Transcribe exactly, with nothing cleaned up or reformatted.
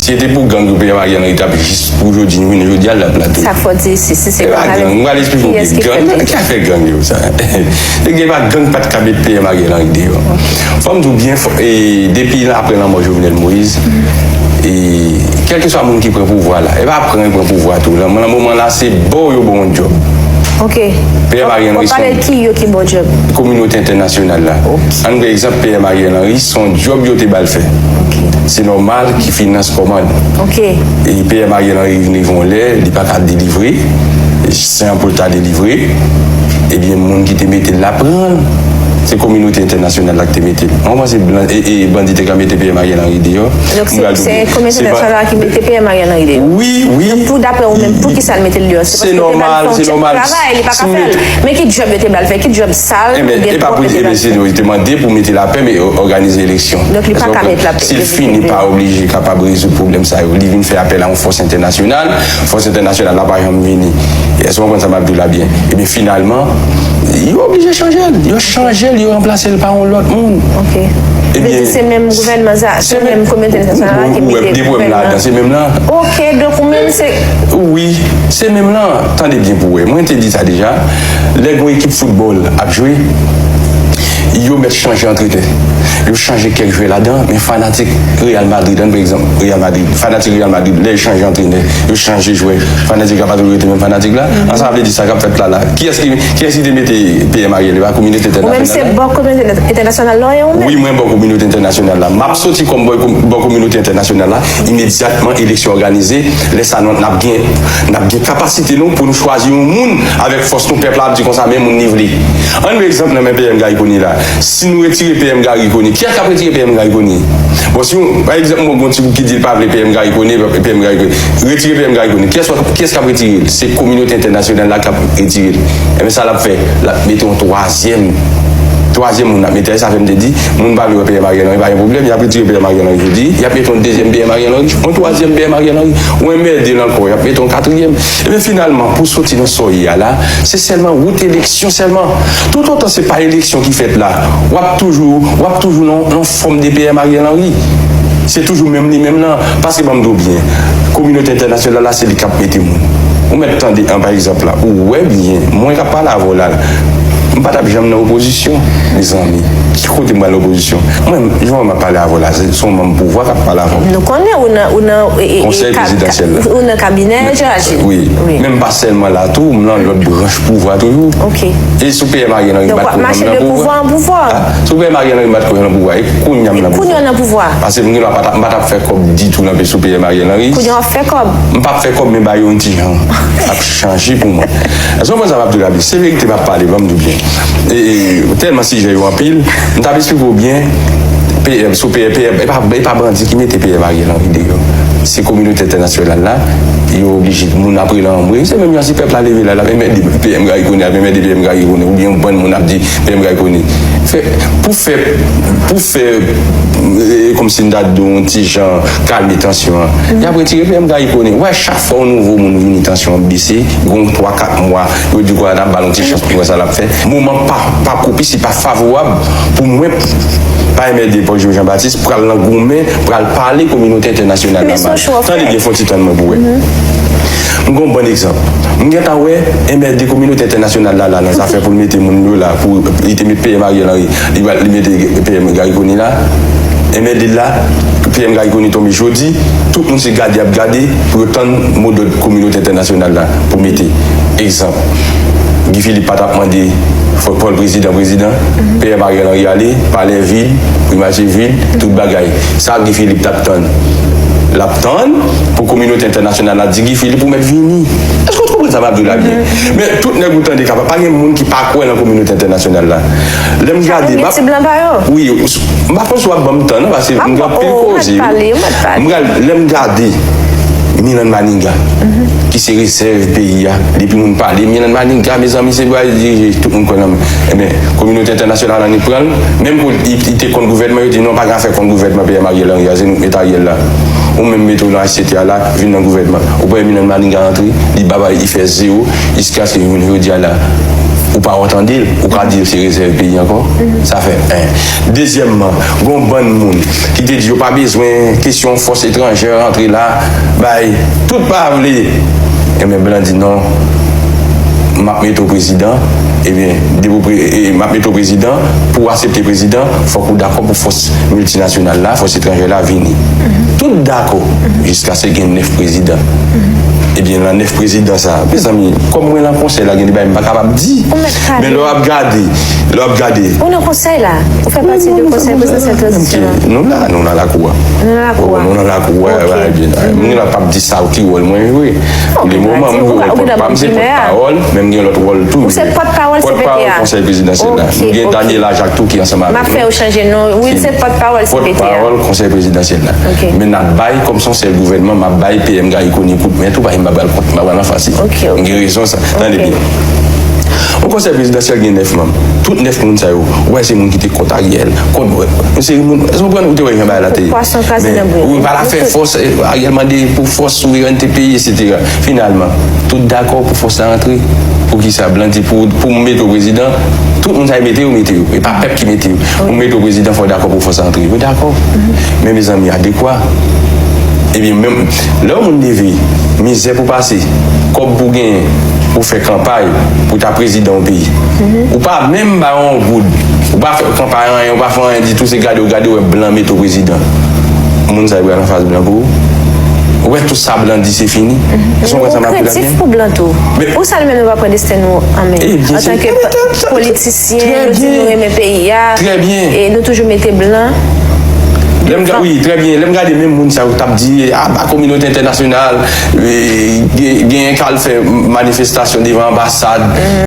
Si se te pou gang yo, P M Ariel Henry t ap jis pou jodi, jounen jodi a, l ap la tou. Sa k fè w di si, si se E pa gang, mwen pral eksplike w ki gang, ki ap fè gang yo sa. E gen pa gang pa t ka met P M Ariel Henry deyò. Fò m di w byen, fò, e, depi apre lanmò Jovenel Moïse, e, kèlkeswa moun ki pran pouvwa la, e pa pran, e pran pouvwa tou. Nan, nan moman la, se ba w yo ba w yon djòb. Ok. P M Ariel Henry se yon ki yo ki ba w djòb? Kominote entènasyonal la. Ok. Ann pran egzanp, P M Ariel Henry, se yon djòb yo te ba l fè. Ok. Se nòmal ki finans kòmand. Ok. E P M Ariel Henry rive yon lè, li pa ka delivre. Se an pou l ta delivre. Ebyen, moun ki te mete l la pran l. Se kominote entènasyonal la ki te mete l. Mwen panse blan, e, e, bandi te ka mete P M Ariel Henry deyò. Donk, se, se kominote entènasyonal la ki mete P M Ariel Henry deyò? Wi, wi. Donk, pou, daprè ou menm, pou ki sa l mete l deyò? Se paske te ba l fè yon travay, li pa ka fè l. Men ki djòb yo te ba l fè? Ki djòb sal oubyen pwòp yo te ba l fè? Ebyen, se, yo te mande pou mete lapè, men òganize eleksyon. Donk, li pa ka met lapè. Si l fini pa oblije kapab rezoud pwoblèm sa yo, li vin fè apèl a yon fòs entènasyonal, fòs entènasyonal la pa janm vini. Èske w konprann sa m ap di w la byen? Ebyen, finalman, yo oblije chanje l. Yo chanje l, yo ranplase l pa yon lòt moun. Ok. Ebyen, se menm gouvènman sa, se menm kominote entènasyonal la ki mete gouvènman. Ou wè, de pwoblèm ladan, se menm lan. Ok, donk ou menm se Wi, se menm lan. Tande byen pou w wè. Mwen te di sa deja. Lè gen yon ekip foutbòl ap jwe, yo mèt chanje antrenè. Yo chanje kèk jwè ladan, men fanatik Real Madrid, ann pran egzanp, Real Madrid, fanatik Real Madrid, lè yo chanje antrenè, yo chanje jwè, fanatik la pa toujou rete menm fanatik la. An sa vle di sa k ap fèt la la. Kiyès ki, kiyès ki te mete P M Ariel? E pa kominote entènasyonal la? Ou menm se bò kominote entènasyonal la ou ye ou menm? Wi, mwen bò kominote entènasyonal la. M ap soti kòm bò, bò kominote entènasyonal la. Imedyatman eleksyon òganize, lè sa nou, n ap gen, n ap gen kapasite nou pou nou chwazi yon moun avèk fòs nou, pèp la ap di konsa men moun li vle. Ann pran egzanp nan men P M Garry Conille la. Si nou retire P M Garry Conille, kiyès k ap retire P M Garry Conille? Bon, si yon, pa egzanp, mwen gon ti gwoup ki di l pa vle P M Garry Conille, P M Garry Conille. Retire P M Garry Conille. Kiyès, kiyès k ap retire l? Se kominote entènasyonal la k ap retire l. Ebyen, sa l ap fè? L ap mete yon twazyèm. Twazyèm moun l ap mete. Sa fè m te di, moun pa vle wè P M Ariel Henry, pa gen pwoblèm, y ap retire P M Ariel Henry jodi, y ap mete yon dezyèm P M Ariel Henry, yon twazyèm P M Ariel Henry, ou enmède l ankò, y ap mete yon katriyèm. Ebyen, finalman, pou soti nan sa w ye a la, se sèlman wout eleksyon sèlman. Toutotan se pa eleksyon ki fèt la, w ap toujou, w ap toujou nan, nan fòm de P M Ariel Henry. Se toujou menm li menm nan. Paske ban m di w byen, kominote entènasyonal la, se li k ap mete moun. Ou mèt tande an, pa egzanp la, ou wè byen, mwen k ap pale avè w la, m pa t ap janm nan opozisyon, mezanmi. Ki kote m pral nan opozisyon? Mwen, jan m ap pale avè w la, se, se yon manm pouvwa k ap pale avè w. Nou konnen ou nan, ou nan, e, e, konsèy prezidansyèl la. Ou nan kabinè Jean Agé. Wi. Men m pa sèlman la tou, m nan lòt branch pouvwa toujou. Ok. E sou P M Ariel Henry bat kò nan pouvwa. Donk, w ap mache de pouvwa an pouvwa. Sou P M Ariel Henry bat kò nan pouvwa. E kounye a m nan pouvwa. Kounye a w nan pouvwa. Paske m gen dwa pa t ap, m pa t ap fè kòb ditou nan sou P M Ariel Henry. Kounye a w ap fè kòb. M p ap fè kòb, men ba yo yon ti jan. Ap chanje pou mwen. Èske w konprann sa m ap di w la byen? Se verite m ap pale, ban m di w byen. E, e, tèlman sijè yo anpil, m t ap eksplike w byen. P M, sou P M, P M, e pa, e pa bandi ki mete P M Ariel Henry deyò. Se kominote entènasyonal la, yo oblije, moun ap rele anmwe. Se menm jan si pèp la leve la, l ap enmède P M Garry Conille, ap enmède P M Garry Conille, oubyen yon bann moun ap di P M Garry Conille. Fè, pou fè, pou fè, e, kòmsi m ta di w yon ti jan kalme tansyon an. Y ap retire P M Garry Conille. Wè, chak fwa yon nouvo moun vini, tansyon an bese, gon twa, kat mwa, yo di kwa n ap ba l yon ti chans pou wè sa l ap fè. Moman pa, pa pwopis, li pa favorab pou mwen, pa enmède Paul Joe Jean Baptiste, pral nan goumen, pral pale kominote entènasyonal la mal. Tande byen, fè yon ti tann mwen pou wè. M gon bon egzanp. M gentan wè enmède kominote entènasyonal la, la, nan zafè pou l mete moun yo la, pou li te met P M Ariel Henry, li, li mete P M Garry Conille la. Enmède la, P M Garry Conille tonbe jodi, tout moun se gade y ap gade pou yo tann modòd kominote entènasyonal la pou mete. Egzanp, Guy Philippe pa t ap mande fòk Paul prezidan, prezidan, P M Ariel Henry ale, palè vid, primati vid, tout bagay. Sa Guy Philippe t ap tann? L ap tann pou kominote entènasyonal la di Guy Philippe ou mèt vini. Èske w konprann sa m ap di w la byen? Men tout nèg ou tande kapab, pa gen moun ki pa kwè nan kominote entènasyonal la. Lè m gade, m ap, wi, m pa konn si w ap ban m tan non, paske m gen anpil koze wi. M pral, lè m gade Mirlande Manigat, ki se rezèv peyi a, depi moun pale Mirlande Manigat, mezanmi, se pou al dirije, tout moun kwè nan men. Ebyen, kominote entènasyonal la annik pran l, menm kou li, li te kont gouvènman, yo di non, pa gen afè kont gouvènman P M Ariel Henry a, se nou k met Ariel la. Ou menm mete w nan H C T A la, vin nan gouvènman. Ou pran Mirlande Manigat antre, li babay, li fè zewo, jiskaske jounen jodi a la. Ou pa retande l, ou ka di l se rezèv peyi ankò. Sa fè en. Dezyèmman, gon bann moun ki te di yo pa bezwen kesyon fòs etranjè rantre la, bay tout pa vle. Enben blan di non, m ap mete w prezidan, ebyen depi w pre- e, m ap mete w prezidan, pou w aksepte prezidan, fòk ou dakò pou fòs miltinasyonal la, fòs etranjè la vini. Tout dakò, jiskaske gen nèf prezidan. Ebyen nan nèf prezidan sa, mezanmi, kòm mwen nan konsèy la, gen de bagay m pa kapab di. Men lè w ap gade, lè w ap gade. Ou nan konsèy la? Ou fè pati de konsèy prezidansyèl tranzisyon an? Nou la, nou nan lakou a. Nou nan lakou a. Nou nan lakou a, bagay byen. Moun la p ap di sa ki wòl mwen vre. Pou le moman, m gen wòl pòtpawòl, m se pòtpawòl, men m gen lòt wòl tou. Ou se pòtpawòl C P T A? Pòtpawòl konsèy prezidansyèl la. M gen Daniela Jacques tou ki ansanm avèk mwen. M ap fè yo chanje non. Wi, se pòtpawòl C P T A. Pòtpawòl konsèy prezidansyèl la. Men n ap bay kòm se yon sèl gouvènman, m ap bay P M Gary Conille kout men tou, paske m pa pral kont, m pa pral anfas li. M gen rezon sa. Tande byen. Yon konsèy prezidansyèl gen nèf manm. Tout nèf moun sa yo, ou wè se moun ki te kont Ariel, kont, yon seri moun, èske w konprann, ou te wè jan bagay la te ye? Pwason kraze nan bouyon. Wi, pa la fè fòs, Ariel mande pou fòs souverènte peyi, etsetera. Finalman, tout dakò pou fòs la antre. Poukisa blan di pou, pou m mete w prezidan, tout moun sa yo mete yo, mete yo. E pa pèp ki mete yo. Pou m mete w prezidan, fò w dakò pou fòs la antre. Yo dakò. Men mezanmi, a de kwa? Ebyen, menm lè yon moun leve, mizè pou pase, kòb pou genyen, pou fè kanpay, pou ta prezidan yon peyi. Ou pa menm ba yon goud, ou pa fè kanpay anyen, ou pa fè anyen ditou, se gade w gade w wè blan mete w prezidan. Moun sa yo pral anfas blan pou ou. Ou wè tout sa blan di se fini. Èske w konprann sa m ap di la byen? Pou blan tou. Pou sa nou menm nou pa pran desten nou an men? Antanke politisyen, nou di nou renmen peyi a, e nou toujou mete blan. Lè m ga- wi, trè byen. Lè m gade menm moun sa yo k t ap di, a, ba kominote entènasyonal, e, gen, genyen k al fè manifestasyon devan anbasad,